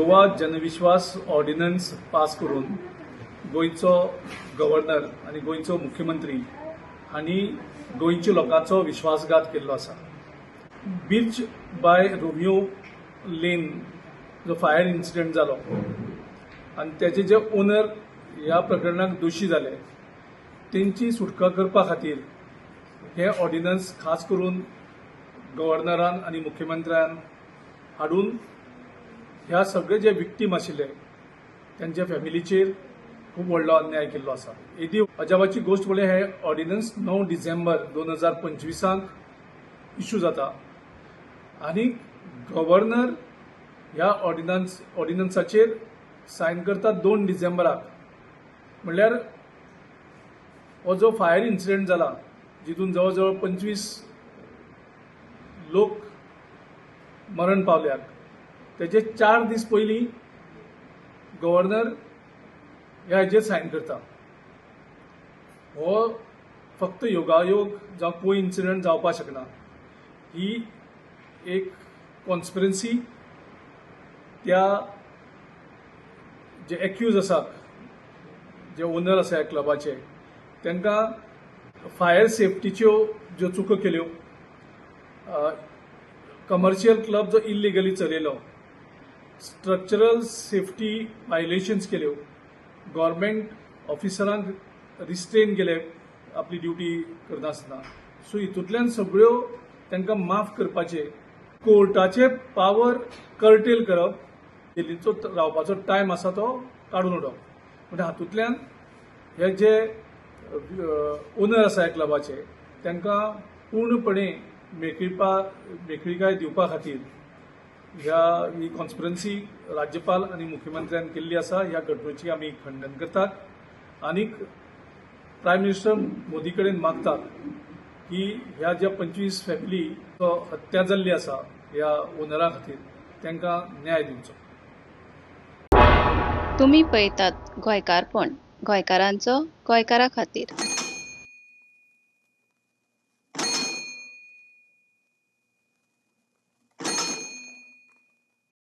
Goa जनविश्वास ordnance pass करून गोंयचो governor आनी गोंयचो मुख्यमंत्री हांणी गोंयच्या लोकांचो विश्वासघात केल्लो आसा. बिर्च बाय रोमियो लेन जो फायर इन्सिडंट जालो आनी तेजे जे ओनर ह्या प्रकरणाक दोशी जाले, तेंची सुटका करपा खातीर हे ऑर्डिनन्स खास करून गव्हर्नरान आनी मुख्यमंत्र्यान हाडून ह्या सगळे जे विक्टीम आशिल्ले त्यांच्या फॅमिलीचेर खूब व्हडलो अन्याय केल्लो आसा. येदी अजापाची गोश्ट म्हणल्यार हे ऑर्डिनन्स 9 डिसेंबर 2025आंक इशू जाता आनी गव्हर्नर ह्या ऑर्डिनन्साचेर सायन करता 2 डिसेंबराक. म्हणल्यार हो जो फायर इन्सिडंट जाला, जितून जवळ जवळ 25 लोक मरण पावल्यात, तेजे 4 दीस पयलीं गव्हर्नर ह्या हेजेर सायन करता. हो फक्त योगायोग जावं को इन्सिडंट जावपाक शकना. ही एक कॉन्स्पिरन्सी त्या जे एक्यूज आसात, जे ओनर आसा ह्या क्लबाचे, तांकां फायर सेफ्टीच्यो ज्यो चुको केल्यो, कमर्शियल क्लब जो इलिगली चलयलो, स्ट्रक्चरल सेफ्टी वायलेशन्स केल्यो, गव्हर्मेंट ऑफिसरांक रिस्ट्रेन केले आपली ड्युटी करनासतना, सो हितूंतल्यान सगळ्यो तांकां माफ करपाचे, कोर्टाचे पावर कर्टेल करप, जेलीचो रावपाचो टायम आसा तो काडून उडोवप. म्हणजे हातूंतल्यान हे जे ओनर आसा ह्या क्लबाचे, तांकां पूर्णपणे मेकळिकाय दिवपा खातीर ही कॉन्स्पिरन्सी राज्यपाल आनी मुख्यमंत्र्यान केल्ली आसा. ह्या घडणुकेची आमी खंडन करतात आनीक प्रायम मिनिस्टर मोदी कडेन मागतात की ह्या ज्या 25 फॅमिली हत्या जाल्ली आसा ह्या ओनरा खातीर, तांकां न्याय दिवचो. तुमी पळयतात गोंयकारपण, गोंयकारांचो गोंयकारा खातीर.